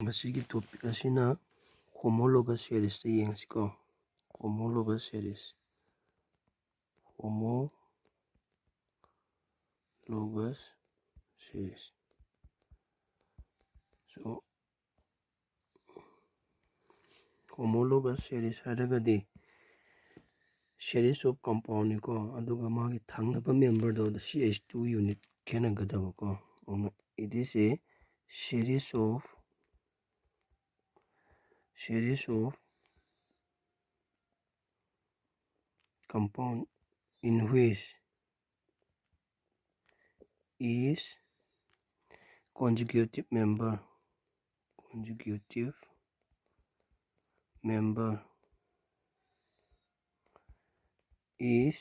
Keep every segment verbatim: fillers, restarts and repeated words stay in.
ꯉꯁꯤꯒꯤ topic ꯑꯁꯤꯅ homologous seriesꯇ ꯌꯦꯡꯁꯤꯀꯣ꯫ Homologous series, homologous series. So, homologous series ꯍꯥꯏꯔꯒꯗꯤ series of compoundꯅꯤꯀꯣ, ꯑꯗꯨꯒ ꯃꯥꯒꯤ ꯊꯪꯅꯕ memberꯗꯣ ꯑꯗ C H two unit ꯈꯦꯠꯅꯒꯗꯕꯀꯣ꯫ ꯑꯗꯨꯅ it is a series of, series of compound in which is consecutive member, consecutive member is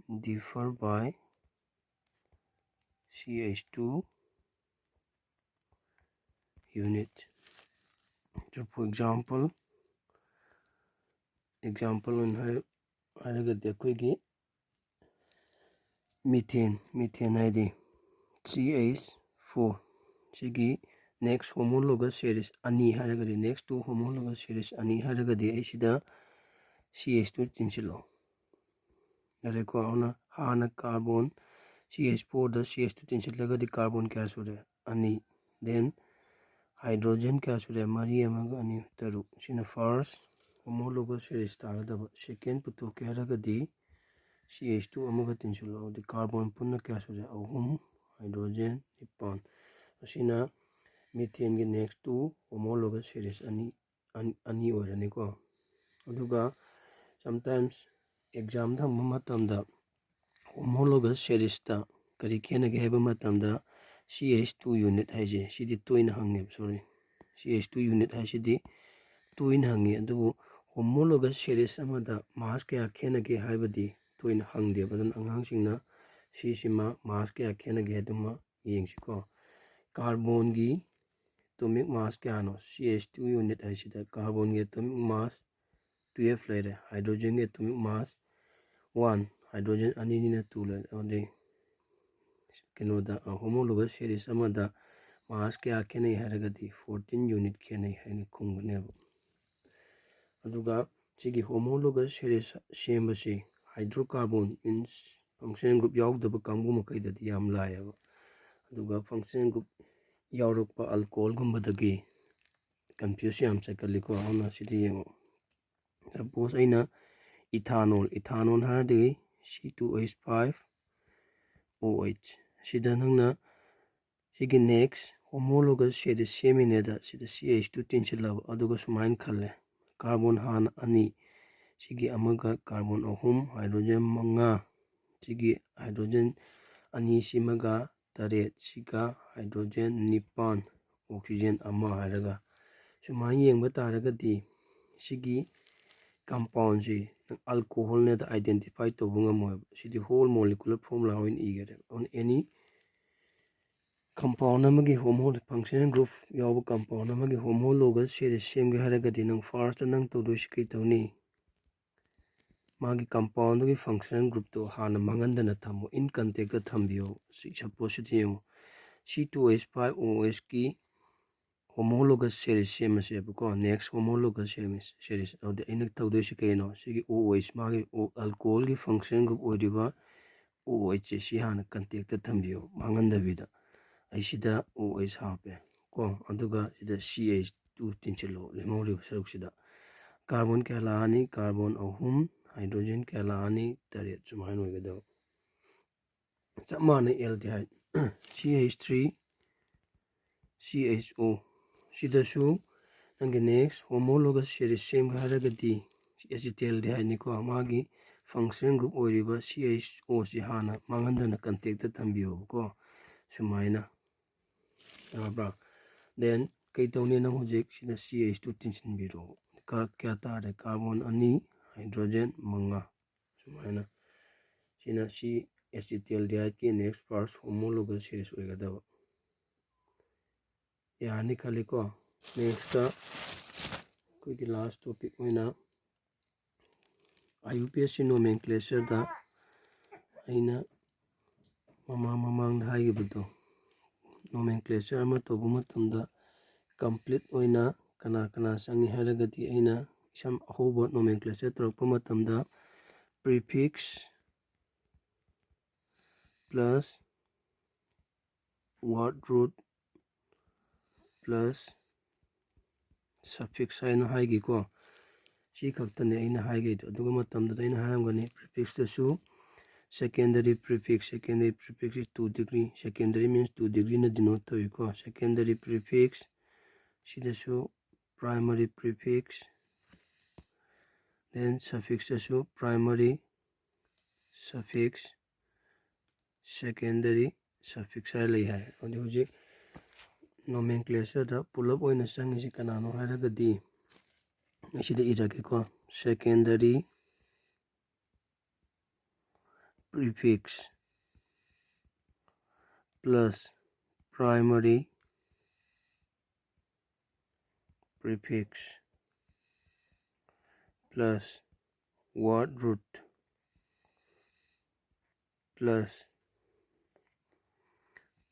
differ by C H two unit. So, for example, example ꯑꯣꯏꯅ ꯍꯥꯏ-, ꯍꯥꯏꯔꯒꯗꯤ ꯑꯩꯈꯣꯏꯒꯤ methane, methane ꯍꯥꯏꯗꯤ C H four, ꯁꯤꯒꯤ next homologous series ꯑꯅꯤ ꯍꯥꯏꯔꯒꯗꯤ, next two homologous series ꯑꯅꯤ ꯍꯥꯏꯔꯒꯗꯤ ꯑꯩ ꯁꯤꯗ C H two ꯇꯤꯟꯁꯤꯜꯂꯣ꯫ ꯌꯥꯔꯦꯀꯣ? ꯑꯗꯨꯅ ꯍꯥꯟꯅ carbon C H fourꯗ C H two ꯇꯤꯟꯁꯤꯜꯂꯒꯗꯤ carbon ꯀꯌꯥ ꯁꯨꯔꯦ? ꯑꯅꯤ꯫ Then hydrogen ꯀꯌꯥ ꯁꯨꯔꯦ? ꯃꯔꯤ ꯑꯃꯒ ꯑꯅꯤ, ꯇꯔꯨꯛ꯫ ꯁꯤꯅ first homologous series ꯇꯥꯒꯗꯕ꯫ Second ꯄꯨꯊꯣꯛꯀꯦ ꯍꯥꯏꯔꯒꯗꯤ C H two ꯑꯃꯒ ꯇꯤꯟꯁꯤꯜꯂꯣ꯫ ꯑꯗꯨꯗꯤ carbon ꯄꯨꯟꯅ ꯀꯌꯥ ꯁꯨꯔꯦ? ꯑꯍꯨꯝ, hydrogen ꯅꯤꯄꯥꯟ꯫ ꯑꯁꯤꯅ methaneꯒꯤ next two homologous series ꯑꯅꯤ, ꯑꯅꯤ, ꯑꯅꯤ ꯑꯣꯏꯔꯅꯤꯀꯣ꯫ ꯑꯗꯨꯒ sometimes examꯗ ꯍꯪꯕ ꯃꯇꯝꯗ homologous seriesꯇ ꯀꯔꯤ ꯈꯦꯠꯅꯒꯦ ꯍꯥꯏꯕ ꯃꯇꯝꯗ C H two unit ꯍꯥꯏꯁꯦ ꯁꯤꯗꯤ ꯇꯣꯏꯅ ꯍꯪꯉꯦꯕ, sorry, C H two unit ꯍꯥꯏꯁꯤꯗꯤ ꯇꯣꯏꯅ ꯍꯪꯉꯤ꯫ ꯑꯗꯨꯕꯨ homologous series ꯑꯃꯗ mass ꯀꯌꯥ ꯈꯦꯠꯅꯒꯦ ꯍꯥꯏꯕꯗꯤ ꯇꯣꯏꯅ ꯍꯪꯗꯦꯕ꯫ ꯑꯗꯨꯅ ꯑꯉꯥꯡꯁꯤꯡꯅ ꯁꯤꯁꯤꯃ mass ꯀꯌꯥ ꯈꯦꯠꯅꯒꯦ ꯍꯥꯏꯗꯨꯃ ꯌꯦꯡꯁꯤꯀꯣ꯫ Carbonꯒꯤ atomic mass ꯀꯌꯥꯅꯣ? C H two unit ꯍꯥꯏꯁꯤꯗ carbonꯒꯤ atomic mass twelve ꯂꯩꯔꯦ, hydrogenꯒꯤ atomic mass one, hydrogen ꯑꯅꯤꯅꯤꯅ two ꯂꯩꯔꯦ꯫ ꯑꯗꯨꯗꯤ ꯀꯩꯅꯣꯗ, ꯑ, homologous series ꯑꯃꯗ mass ꯀꯌꯥ ꯈꯦꯠꯅꯩ ꯍꯥꯏꯔꯒꯗꯤ fourteen unit ꯈꯦꯠꯅꯩ ꯍꯥꯏꯅ ꯈꯨꯝꯒꯅꯦꯕ꯫ ꯑꯗꯨꯒ ꯁꯤꯒꯤ homologous series ꯁꯦꯝꯕꯁꯤ hydrocarbon, means functional group ꯌꯥꯎꯗꯕ ꯀꯥꯡꯕꯨ ꯃꯈꯩꯗꯗꯤ ꯌꯥꯝ ꯂꯥꯏꯌꯦꯕ꯫ ꯑꯗꯨꯒ functional group ꯌꯥꯎꯔꯛꯄ alcoholꯒꯨꯝꯕꯗꯒꯤ confuse ꯌꯥꯝ ꯆꯠꯀꯜꯂꯤꯀꯣ꯫ ꯑꯗꯨꯅ ꯁꯤꯗꯤ ꯌꯦꯡꯉꯣ, suppose ꯑꯩꯅ ethanol, ethanol ꯍꯥꯏꯔꯗꯤ C two H five O H, ꯁꯤꯗ ꯅꯪꯅ ꯁꯤꯒꯤ next homologous series ꯁꯦꯝꯃꯤꯅꯦꯗ, ꯁꯤꯗ C H two ꯇꯤꯟꯁꯤꯜꯂꯕ꯫ ꯑꯗꯨꯒ ꯁꯨꯃꯥꯏꯅ ꯈꯜꯂꯦ, carbon ꯍꯥꯟꯅ ꯑꯅꯤ, ꯁꯤꯒꯤ ꯑꯃꯒ carbon ꯑꯍꯨꯝ, hydrogen ꯃꯉꯥ, ꯁꯤꯒꯤ hydrogen ꯑꯅꯤꯁꯤꯃꯒ ꯇꯔꯦꯠ, ꯁꯤꯒ hydrogen ꯅꯤꯄꯥꯟ, oxygen ꯑꯃ ꯍꯥꯏꯔꯒ ꯁꯨꯃꯥꯏꯅ ꯌꯦꯡꯕ ꯇꯥꯔꯒꯗꯤ ꯁꯤꯒꯤ compoundꯁꯤ alcoholꯅꯦꯗ identify ꯇꯧꯕ ꯉꯝꯃꯣꯏꯕ꯫ ꯁꯤꯗꯤ whole molecular formula ꯑꯣꯏꯅ ꯏꯒꯗꯕ꯫ ꯑꯗꯨꯅ any compound ꯑꯃꯒꯤ homo-, functional group ꯌꯥꯎꯕ compound ꯑꯃꯒꯤ homologous series ꯁꯦꯝꯒꯦ ꯍꯥꯏꯔꯒꯗꯤ ꯅꯪ first ꯅꯪ ꯇꯧꯗꯣꯏꯁꯤ ꯀꯩ ꯇꯧꯅꯤ? ꯃꯥꯒꯤ compoundꯗꯨꯒꯤ functional groupꯇꯣ ꯍꯥꯟꯅ ꯃꯥꯡꯍꯟꯗꯅ ꯊꯝꯃꯣ, in contactꯇ ꯊꯝꯕꯤꯌꯣ꯫ ꯁꯤ suppose ꯁꯤꯗ ꯌꯦꯡꯉꯣ, C two H five O Hꯀꯤ homologous series ꯁꯦꯝꯃꯁꯦꯕꯀꯣ, next homologous series, series꯫ ꯑꯗꯨꯗꯤ ꯑꯩꯅ ꯇꯧꯗꯣꯏꯁꯤ ꯀꯩꯅꯣ? ꯁꯤꯒꯤ OH, ꯃꯥꯒꯤ alcoholꯒꯤ functional group ꯑꯣꯏꯔꯤꯕ OHꯁꯦ ꯁꯤ ꯍꯥꯟꯅ contactꯇ ꯊꯝꯕꯤꯌꯣ, ꯃꯥꯡꯍꯟꯗꯕꯤꯗ꯫ ꯑꯩ ꯁꯤꯗ OH ꯍꯥꯞꯄꯦ ꯀꯣ, ꯑꯗꯨꯒ ꯁꯤꯗ C H two ꯇꯤꯟꯁꯤꯜꯂꯣ ꯂꯦꯝꯍꯧꯔꯤꯕ ꯁꯔꯨꯛꯁꯤꯗ꯫ Carbon ꯀꯌꯥ ꯂꯥꯛꯑꯅꯤ? Carbon ꯑꯍꯨꯝ, hydrogen ꯀꯌꯥ ꯂꯥꯛꯑꯅꯤ? ꯇꯔꯦꯠ ꯁꯨꯃꯥꯏꯅ ꯑꯣꯏꯒꯗꯕ꯫ ꯆꯞ ꯃꯥꯟꯅꯩ aldehyde, C H three C H O꯫ ꯁꯤꯗꯁꯨ ꯅꯪꯒꯤ next homologous series ꯁꯦꯝꯒꯦ ꯍꯥꯏꯔꯒꯗꯤ acetyldehydeꯅꯤꯀꯣ, ꯃꯥꯒꯤ functional group ꯑꯣꯏꯔꯤꯕ C H O ꯁꯤ ꯍꯥꯟꯅ ꯃꯥꯡꯍꯟꯗꯅ contactꯇ ꯊꯝꯕꯤꯌꯣꯕꯀꯣ, ꯁꯨꯃꯥꯏꯅ꯫ ꯌꯥꯕ꯭ꯔꯥ? Then ꯀꯩ ꯇꯧꯅꯤ? ꯅꯪ ꯍꯧꯖꯤꯛ ꯁꯤꯗ C H two ꯇꯤꯟꯁꯤꯟꯕꯤꯔꯣ꯫ ꯀ-, ꯀꯌꯥ ꯇꯥꯔꯦ? Carbon ꯑꯅꯤ, hydrogen ꯃꯉꯥ꯫ ꯁꯨꯃꯥꯏꯅ꯫ ꯁꯤꯅ C acetyldehydeꯀꯤ next first homologous series ꯑꯣꯏꯒꯗꯕ꯫ ꯌꯥꯔꯅꯤ ꯈꯜꯂꯤꯀꯣ꯫ Nextꯇ ꯑꯩꯈꯣꯏꯒꯤ last topic ꯑꯣꯏꯅ IUPACꯁꯤ nomenclatureꯗ ꯑꯩꯅ ꯃꯃꯥꯡ ꯃꯃꯥꯡꯗ ꯍꯥꯏꯈꯤꯕꯗꯣ, nomenclature ꯑꯃ ꯇꯧꯕ ꯃꯇꯝꯗ complete ꯑꯣꯏꯅ ꯀꯅꯥ ꯀꯅꯥ ꯆꯪꯉꯤ ꯍꯥꯏꯔꯒꯗꯤ, ꯑꯩꯅ ꯏꯁꯝ ꯑꯍꯧꯕ nomenclature ꯇꯧꯔꯛꯄ ꯃꯇꯝꯗ prefix plus word root plus suffix ꯍꯥꯏꯅ ꯍꯥꯏꯈꯤꯀꯣ꯫ ꯁꯤ ꯈꯛꯇꯅꯦ ꯑꯩꯅ ꯍꯥꯏꯈꯤꯗꯣ꯫ ꯑꯗꯨꯒ ꯃꯇꯝꯗꯨꯗ ꯑꯩꯅ ꯍꯥꯏꯔꯝꯒꯅꯤ, prefixꯇꯁꯨ secondary prefix, secondary prefix is two degree, secondary means two degreeꯅ denote ꯇꯧꯏꯀꯣ꯫ Secondary prefix ꯁꯤꯗꯁꯨ primary prefix, then suffixꯇꯁꯨ primary suffix, secondary suffix ꯍꯥꯏꯔ ꯂꯩ ꯍꯥꯏ꯫ ꯑꯗꯨ ꯍꯧꯖꯤꯛ nomenclatureꯗ ꯄꯨꯂꯞ ꯑꯣꯏꯅ ꯆꯪꯉꯤꯁꯤ ꯀꯅꯥꯅꯣ ꯍꯥꯏꯔꯒꯗꯤ, ꯑꯩ ꯁꯤꯗ ꯏꯔꯒꯦꯀꯣ, secondary prefix plus primary prefix plus word root plus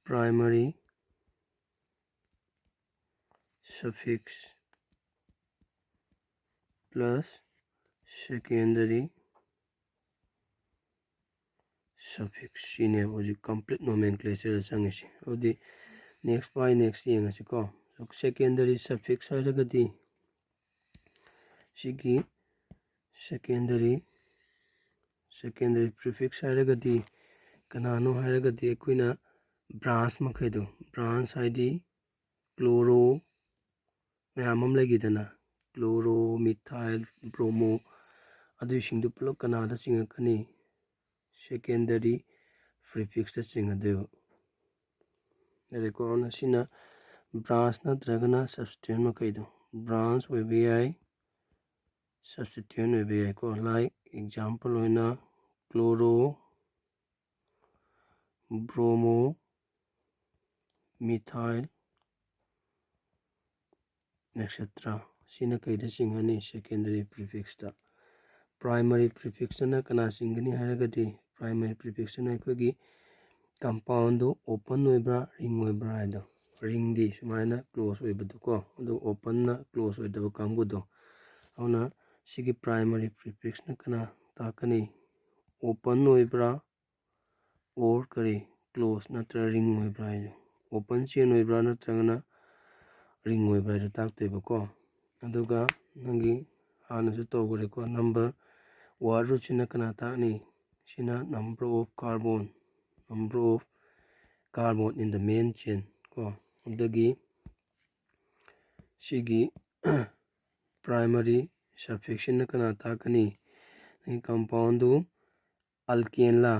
primary suffix plus secondary suffix, ꯁꯤꯅꯦꯕ ꯍꯧꯖꯤꯛ complete nomenclature ꯆꯪꯉꯤꯁꯦ꯫ ꯑꯗꯨꯗꯤ next by next ꯌꯦꯡꯉꯁꯤꯀꯣ꯫ Secondary suffix ꯍꯥꯏꯔꯒꯗꯤ ꯁꯤꯒꯤ secondary, secondary prefix ꯍꯥꯏꯔꯒꯗꯤ ꯀꯅꯥꯅꯣ ꯍꯥꯏꯔꯒꯗꯤ ꯑꯩꯈꯣꯏꯅ branch ꯃꯈꯩꯗꯣ, branch ꯍꯥꯏꯗꯤ chloro ꯃꯌꯥꯝ ꯑꯃ ꯂꯩꯈꯤꯗꯅ, chloro, methyl, bromo, ꯑꯗꯨꯏꯁꯤꯡꯗꯨ ꯄꯨꯂꯞ ꯀꯅꯥꯗ ꯆꯤꯡꯉꯛꯀꯅꯤ? Secondary prefixꯇ ꯆꯤꯡꯒꯗꯣꯏꯕ꯫ ꯌꯥꯔꯦꯀꯣ? ꯑꯗꯨꯅ ꯁꯤꯅ branch ꯅꯠꯇ꯭ꯔꯒꯅ substituent ꯃꯈꯩꯗꯣ꯫ Branch ꯑꯣꯏꯕ ꯌꯥꯏ, substituent ꯑꯣꯏꯕ ꯌꯥꯏꯀꯣ꯫ Like example ꯑꯣꯏꯅ chloro, bromo, methyl, et cetera꯫ ꯁꯤꯅ ꯀꯩꯗ ꯆꯤꯡꯒꯅꯤ? Secondary prefixꯇ꯫ Primary prefixꯇꯅ ꯀꯅꯥ ꯆꯤꯡꯒꯅꯤ ꯍꯥꯏꯔꯒꯗꯤ, primary prefixꯇꯅ ꯑꯩꯈꯣꯏꯒꯤ compoundꯗꯨ open ꯑꯣꯏꯕ꯭ꯔꯥ, ring ꯑꯣꯏꯕ꯭ꯔꯥ ꯍꯥꯏꯗꯣ꯫ Ringꯗꯤ ꯁꯨꯃꯥꯏꯅ close ꯑꯣꯏꯕꯗꯣꯀꯣ, ꯑꯗꯨ openꯅ close ꯑꯣꯏꯗꯕ ꯀꯥꯡꯕꯨꯗꯣ꯫ ꯑꯗꯨꯅ ꯁꯤꯒꯤ primary prefixꯅ ꯀꯅꯥ ꯇꯥꯛꯀꯅꯤ? Open ꯑꯣꯏꯕ꯭ꯔꯥ, or ꯀꯔꯤ, close ꯅꯠꯇ꯭ꯔꯒ ring ꯑꯣꯏꯕ꯭ꯔꯥ ꯍꯥꯏꯗꯣ꯫ Open chain ꯑꯣꯏꯕ꯭ꯔꯥ ꯅꯠꯇ꯭ꯔꯒꯅ ring ꯑꯣꯏꯕ꯭ꯔꯥ ꯍꯥꯏꯗꯣ ꯇꯥꯛꯇꯣꯏꯕꯀꯣ꯫ ꯑꯗꯨꯒ ꯅꯪꯒꯤ ꯍꯥꯟꯅꯁꯨ ꯇꯧꯈ꯭ꯔꯦꯀꯣ, number, word rootꯁꯤꯅ ꯀꯅꯥ ꯇꯥꯛꯅꯤ? ꯁꯤꯅ number of carbon, number of carbon in the main chain ꯀꯣ꯫ ꯑꯗꯒꯤ ꯁꯤꯒꯤ primary suffixꯁꯤꯅ ꯀꯅꯥ ꯇꯥꯛꯀꯅꯤ? ꯅꯪꯒꯤ compoundꯗꯨ alkaneꯂꯥ,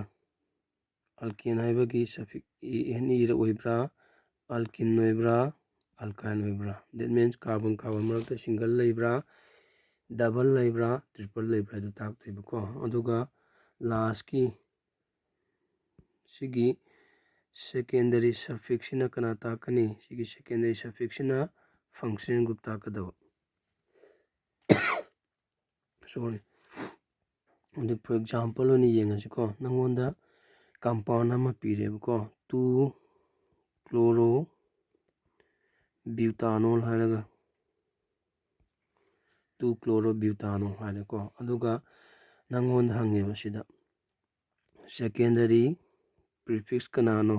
alkane ꯍꯥꯏꯕꯒꯤ suffix ꯑꯦ ꯑꯦꯟ ꯏꯔ ꯑꯣꯏꯕ꯭ꯔꯥ, alkene ꯑꯣꯏꯕ꯭ꯔꯥ, alkyne ꯑꯣꯏꯕ꯭ꯔꯥ? That means carbon carbon ꯃꯔꯛꯇ single ꯂꯩꯕ꯭ꯔꯥ, double ꯂꯩꯕ꯭ꯔꯥ, triple ꯂꯩꯕ꯭ꯔꯥ ꯍꯥꯏꯗꯣ ꯇꯥꯛꯇꯣꯏꯕꯀꯣ꯫ ꯑꯗꯨꯒ lastꯀꯤ ꯁꯤꯒꯤ secondary suffixꯁꯤꯅ ꯀꯅꯥ ꯇꯥꯛꯀꯅꯤ? ꯁꯤꯒꯤ secondary suffixꯁꯤꯅ functional group ꯇꯥꯛꯀꯗꯕ꯫ Sorry꯫ ꯑꯗꯨ for example ꯑꯣꯏꯅ ꯌꯦꯡꯉꯁꯤꯀꯣ꯫ ꯅꯪꯉꯣꯟꯗ compound ꯑꯃ ꯄꯤꯔꯦꯕꯀꯣ, two chlorobutanol ꯍꯥꯏꯔꯒ, two chlorobutanol ꯍꯥꯏꯔꯦꯀꯣ꯫ ꯑꯗꯨꯒ ꯅꯪꯉꯣꯟꯗ ꯍꯪꯉꯦꯕ ꯁꯤꯗ, secondary prefix ꯀꯅꯥꯅꯣ?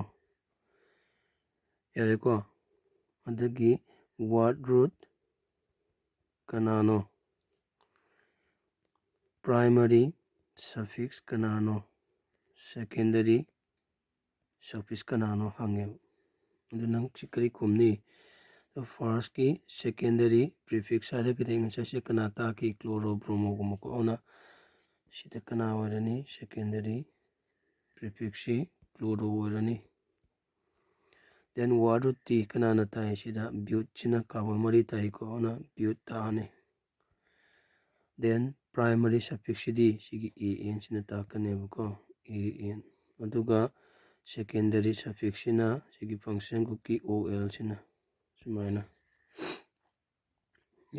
ꯌꯥꯔꯦꯀꯣ꯫ ꯑꯗꯒꯤ word root ꯀꯅꯥꯅꯣ? Primary suffix ꯀꯅꯥꯅꯣ? Secondary suffix ꯀꯅꯥꯅꯣ ꯍꯪꯉꯦꯕ꯫ ꯑꯗꯨ ꯅꯪ ꯁꯤ ꯀꯔꯤ ꯈꯨꯝꯅꯤ? Firstꯀꯤ secondary prefix ꯍꯥꯏꯔꯒꯗꯤ ꯉꯁꯥꯏꯁꯦ ꯀꯅꯥ ꯇꯥꯛꯈꯤ? Chloro bromoꯒꯨꯝꯕꯀꯣ꯫ ꯑꯗꯨꯅ ꯁꯤꯗ ꯀꯅꯥ ꯑꯣꯏꯔꯅꯤ? Secondary prefixꯁꯤ chloro ꯑꯣꯏꯔꯅꯤ꯫ Then word rootꯇꯤ ꯀꯅꯥꯅ ꯇꯥꯏ? ꯁꯤꯗ buteꯁꯤꯅ carbon ꯃꯔꯤ ꯇꯥꯏꯀꯣ, ꯑꯗꯨꯅ bute ꯇꯥꯔꯅꯤ꯫ Then primary suffixꯁꯤꯗꯤ ꯁꯤꯒꯤ ꯑꯦ ꯑꯦꯟꯁꯤꯅ ꯇꯥꯛꯀꯅꯦꯕꯀꯣ, ꯑꯦ ꯑꯦꯟ꯫ ꯑꯗꯨꯒ secondary suffixꯁꯤꯅ ꯁꯤꯒꯤ functional groupꯀꯤ ꯑꯣ ꯑꯦꯜꯁꯤꯅ ꯁꯨꯃꯥꯏꯅ꯫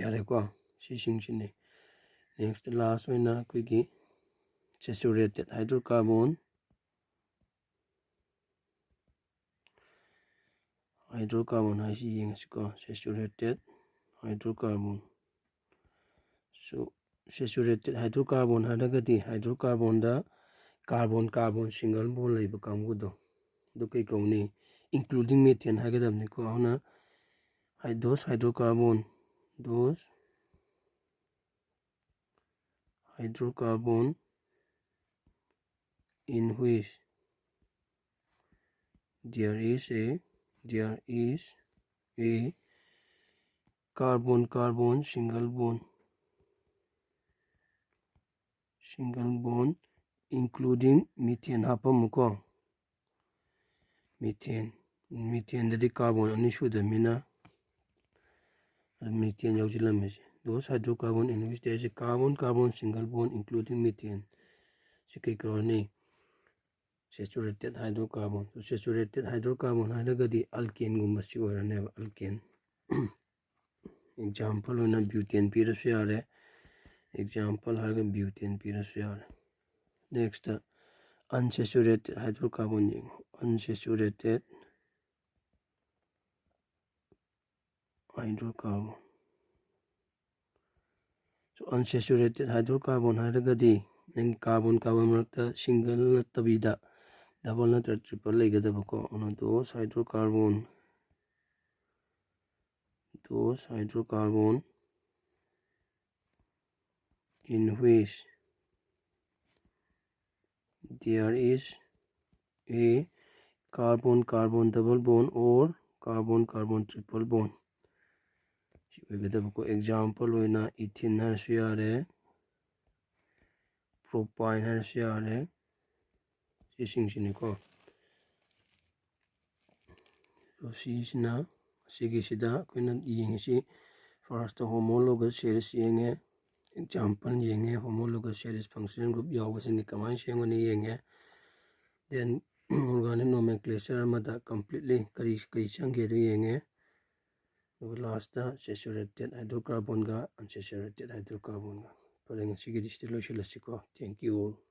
ꯌꯥꯔꯦꯀꯣ, ꯁꯤꯁꯤꯡꯁꯤꯅꯤ꯫ Next last ꯑꯣꯏꯅ ꯑꯩꯈꯣꯏꯒꯤ saturated hydrocarbon, Hydrocarbon ꯍꯥꯏꯁꯤ ꯌꯦꯡꯉꯁꯤꯀꯣ, saturated hydrocarbon꯫ So saturated hydrocarbon ꯍꯥꯏꯔꯒꯗꯤ hydrocarboꯟꯗ carbon carbon single bond ꯂꯩꯕ ꯀꯥꯡꯕꯨꯗꯣ, ꯑꯗꯨ ꯀꯩ ꯀꯧꯅꯤ? Including methane ꯍꯥꯏꯒꯗꯕꯅꯤꯀꯣ꯫ ꯑꯗꯨꯅ those hydrocarbon, those hydrocarbon in which there is a, there is a carbon carbon single bond, single bond including methane ꯍꯥꯞꯄꯝꯃꯨꯀꯣ꯫ Methane, methaneꯗꯗꯤ carbon ꯑꯅꯤ ꯁꯨꯗꯕꯅꯤꯅ ꯑꯗꯨꯝ methane ꯌꯥꯎꯁꯤꯜꯂꯝꯃꯤꯁꯦ꯫ Those hydrocarbon in which there is a carbon carbon single bond including methane ꯁꯤ ꯀꯩ ꯀꯧꯔꯅꯤ? Saturated hydrocarbon꯫ So saturated hydrocarbon ꯍꯥꯏꯔꯒꯗꯤ alkaneꯒꯨꯝꯕꯁꯤ ꯑꯣꯏꯔꯅꯦꯕ, alkane꯫ Example ꯑꯣꯏꯅ butane ꯄꯤꯔꯁꯨ ꯌꯥꯔꯦ꯫ Example ꯍꯥꯏꯔꯒ butane ꯄꯤꯔꯁꯨ ꯌꯥꯔꯦ꯫ Next, unsaturated hydrocarbon ꯌꯦꯡꯉꯣ꯫ Unsaturated hydrocarbon꯫ So unsaturated hydrocarbon ꯍꯥꯏꯔꯒꯗꯤ ꯅꯪꯒꯤ carbon carbon ꯃꯔꯛꯇ single ꯅꯠꯇꯕꯤꯗ double ꯅꯠꯇ꯭ꯔꯒ triple ꯂꯩꯒꯗꯕꯀꯣ꯫ ꯑꯗꯨꯅ those hydrocarbon, those hydrocarbon in which there is a carbon carbon double bond or carbon carbon triple bond ꯁꯤ ꯑꯣꯏꯒꯗꯕꯀꯣ꯫ Example ꯑꯣꯏꯅ ethene ꯍꯥꯏꯔꯁꯨ ꯌꯥꯔꯦ, propane ꯍꯥꯏꯔꯁꯨ ꯌꯥꯔꯦ, ꯁꯤꯁꯤꯡꯁꯤꯅꯤꯀꯣ꯫ ꯑꯗꯣ ꯁꯤꯁꯤꯅ, ꯁꯤꯒꯤꯁꯤꯗ ꯑꯩꯈꯣꯏꯅ ꯌꯦꯡꯉꯤꯁꯤ first homologous series ꯌꯦꯡꯉꯦ, example ꯌꯦꯡꯉꯦ, homologous series functional group ꯌꯥꯎꯕꯁꯤꯡꯗꯤ ꯀꯃꯥꯏꯅ ꯁꯦꯝꯒꯅꯤ ꯌꯦꯡꯉꯦ꯫ Then organic nomenclature ꯑꯃꯗ completely ꯀꯔꯤ ꯀꯔꯤ ꯆꯪꯒꯦꯗꯣ ꯌꯦꯡꯉꯦ꯫ ꯑꯗꯨꯒ lastꯇ saturated hydrocarbonꯒ unsaturated hydrocarbonꯒ꯫ ꯐꯔꯦ, ꯉꯁꯤꯒꯤꯗꯤ ꯁꯤꯗ ꯂꯣꯏꯁꯤꯜꯂꯁꯤꯀꯣ꯫ Thank you all꯫